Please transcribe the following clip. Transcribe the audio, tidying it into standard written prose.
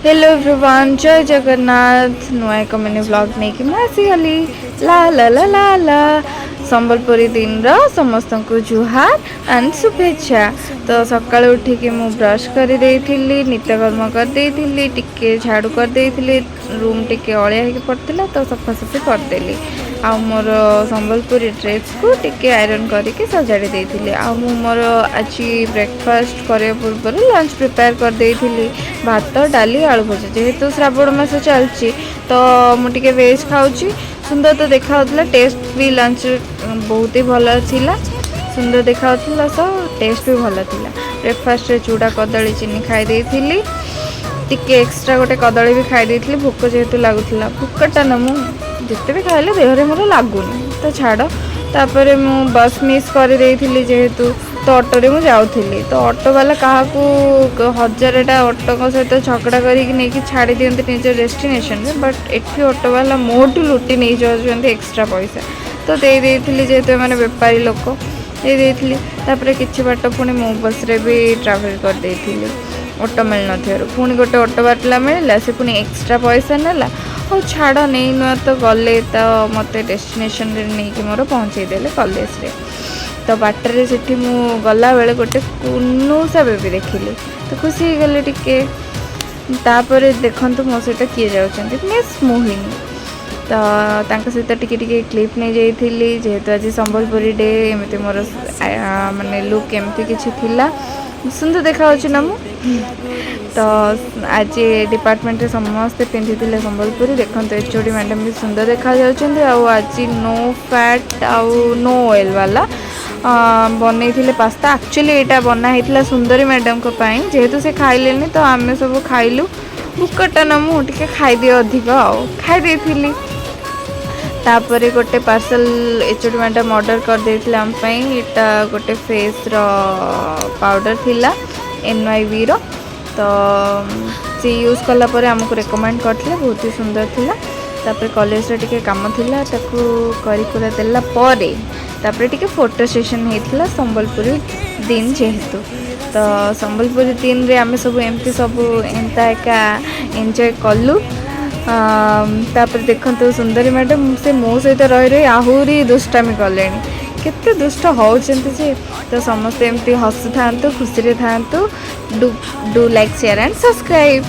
Hello everyone, ଜୟ ଜଗନ୍ନାଥ। ନୂଆ ଏକ mini blog ନେଇକି ମୁଁ ଆସିଗଲି। ଲା ଲା ଲା ଲା ଲା। ସମ୍ବଲପୁରୀ ଦିନର ସମସ୍ତଙ୍କୁ ଜୁହାର ଆଣ୍ଡ ଶୁଭେଚ୍ଛା। ତ ସକାଳୁ ଉଠିକି ମୁଁ ବ୍ରଶ୍ କରିଦେଇଥିଲି, ନିତ୍ୟକର୍ମ କରିଦେଇଥିଲି, ଟିକେ ଝାଡ଼ୁ କରିଦେଇଥିଲି। ରୁମ୍ ଟିକେ ଅଳିଆ ହେଇକି ପଡ଼ିଥିଲା, ତ ସଫାସଫି କରିଦେଲି। ଆଉ ମୋର ସମ୍ବଲପୁରୀ ଡ୍ରେସ୍କୁ ଟିକେ ଆଇରନ୍ କରିକି ସଜାଡ଼ି ଦେଇଥିଲି। ଆଉ ମୁଁ ମୋର ଆଜି ବ୍ରେକଫାଷ୍ଟ କରିବା ପୂର୍ବରୁ ଲଞ୍ଚ ପ୍ରିପେୟାର କରିଦେଇଥିଲି, ଭାତ, ଡାଲି, ଆଳୁ ଭଜା। ଯେହେତୁ ଶ୍ରାବଣ ମାସ ଚାଲିଛି, ତ ମୁଁ ଟିକେ ଭେଜ୍ ଖାଉଛି। ସୁନ୍ଦର ତ ଦେଖାହେଉଥିଲା, ଟେଷ୍ଟ ବି ଲଞ୍ଚ ବହୁତ ହି ଭଲ ଥିଲା। ସୁନ୍ଦର ଦେଖାହେଉଥିଲା ସହ ଟେଷ୍ଟ ବି ଭଲ ଥିଲା। ବ୍ରେକଫାଷ୍ଟରେ ଚୁଡ଼ା, କଦଳୀ, ଚିନି ଖାଇ ଦେଇଥିଲି। ଟିକେ ଏକ୍ସଟ୍ରା ଗୋଟେ କଦଳୀ ବି ଖାଇ ଦେଇଥିଲି, ଭୋକ ଯେହେତୁ ଲାଗୁଥିଲା। ଭୋକଟା ନା, ମୁଁ ଯେତେ ବି ଖାଇଲେ ଦେହରେ ମୋର ଲାଗୁନି, ତ ଛାଡ଼। ତାପରେ ମୁଁ ବସ୍ ମିସ୍ କରିଦେଇଥିଲି ଯେହେତୁ, ତ ଅଟୋରେ ମୁଁ ଯାଉଥିଲି। ତ ଅଟୋବାଲା କାହାକୁ ହଜାରଟା ଅଟୋଙ୍କ ସହିତ ଝଗଡ଼ା କରିକି ନେଇକି ଛାଡ଼ି ଦିଅନ୍ତି ନିଜ ଡେଷ୍ଟିନେସନରେ, ବଟ୍ ଏଠି ଅଟୋବାଲା ମୋଠୁ ଲୁଟି ନେଇଯାଉଛନ୍ତି ଏକ୍ସଟ୍ରା ପଇସା। ତ ଦେଇ ଦେଇଥିଲି, ଯେହେତୁ ଏମାନେ ବେପାରୀ ଲୋକ, ଦେଇ ଦେଇଥିଲି। ତାପରେ କିଛି ବାଟ ପୁଣି ମୋ ବସ୍ରେ ବି ଟ୍ରାଭେଲ୍ କରିଦେଇଥିଲି ଅଟୋ ମିଳିନଥିବାରୁ। ପୁଣି ଗୋଟେ ଅଟୋ ବାଲା ମିଳିଲା, ସେ ପୁଣି ଏକ୍ସଟ୍ରା ପଇସା ନେଲା। ହଉ ଛାଡ଼, ନେଇ ନୁଆ ତ ଗଲେ, ତ ମୋତେ ଡେଷ୍ଟିନେସନରେ ନେଇକି ମୋର ପହଞ୍ଚେଇ ଦେଲେ କଲେଜରେ। ତ ବାଟରେ ସେଠି ମୁଁ ଗଲାବେଳେ ଗୋଟେ କୁନୁସା ବେବି ଦେଖିଲି, ତ ଖୁସି ହେଇଗଲି ଟିକେ। ତାପରେ ଦେଖନ୍ତୁ ମୋ ସହିତ କିଏ ଯାଉଛନ୍ତି, ମିସ୍ ମୋହିନୀ। ତ ତାଙ୍କ ସହିତ ଟିକେ ଟିକେ କ୍ଲିପ୍ ନେଇଯାଇଥିଲି, ଯେହେତୁ ଆଜି ସମ୍ବଲପୁରୀ ଡେ। ଏମିତି ମୋର ମାନେ ଲୁକ୍ ଏମିତି କିଛି ଥିଲା। ସୁନ୍ଦର ଦେଖାଯାଉଛି ନା ମୁଁ? ତ ଆଜି ଡିପାର୍ଟମେଣ୍ଟରେ ସମସ୍ତେ ପିନ୍ଧିଥିଲେ ସମ୍ବଲପୁରୀ। ଦେଖନ୍ତୁ, ଏଚ୍ ଓ ଡି ମ୍ୟାଡ଼ାମ୍ ବି ସୁନ୍ଦର ଦେଖାଯାଉଛନ୍ତି। ଆଉ ଆଜି ନୋ ଫ୍ୟାଟ୍ ଆଉ ନୋ ଅଏଲ୍ ବାଲା ବନେଇଥିଲେ ପାସ୍ତା। ଆକ୍ଚୁଆଲି ଏଇଟା ବନା ହେଇଥିଲା ସୁନ୍ଦରୀ ମ୍ୟାଡ଼ାମ୍ଙ୍କ ପାଇଁ। ଯେହେତୁ ସେ ଖାଇଲେନି, ତ ଆମେ ସବୁ ଖାଇଲୁ। ଭୋକଟା ନା, ମୁଁ ଟିକେ ଖାଇଦିଏ ଅଧିକ, ଆଉ ଖାଇ ଦେଇଥିଲି। ତାପରେ ଗୋଟେ parcel H O D madam order କରିଦେଇଥିଲେ ଆମ ପାଇଁ। ଏଇଟା ଗୋଟେ ଫେସ୍ର ପାଉଡ଼ର ଥିଲା, ଏନ୍ ୱାଇ ବିର। ତ ସେ ୟୁଜ୍ କଲା ପରେ ଆମକୁ ରେକମେଣ୍ଡ କରିଥିଲେ, ବହୁତ ହି ସୁନ୍ଦର ଥିଲା। ତାପରେ କଲେଜରେ ଟିକେ କାମ ଥିଲା, ତାକୁ କରି କୁରା ଦେଲା ପରେ ତାପରେ ଟିକେ ଫଟୋ ସେସନ୍ ହେଇଥିଲା, ସମ୍ବଲପୁରୀ ଦିନ ଯେହେତୁ। ତ ସମ୍ବଲପୁରୀ ଦିନରେ ଆମେ ସବୁ ଏମିତି ସବୁ ଏନ୍ତା ଏକା ଏନ୍ଜୟ କଲୁ। ତାପରେ ଦେଖନ୍ତୁ ସୁନ୍ଦରୀ ମ୍ୟାଡ଼ାମ୍, ସେ ମୋ ସହିତ ରହି ରହି ଆହୁରି ଦୁଷ୍ଟାମି କଲେଣି। କେତେ ଦୁଷ୍ଟ ହେଉଛନ୍ତି ଯେ! ତ ସମସ୍ତେ ଏମିତି ହସୁଥାନ୍ତୁ, ଖୁସିରେ ଥାନ୍ତୁ। Do do like, share and subscribe.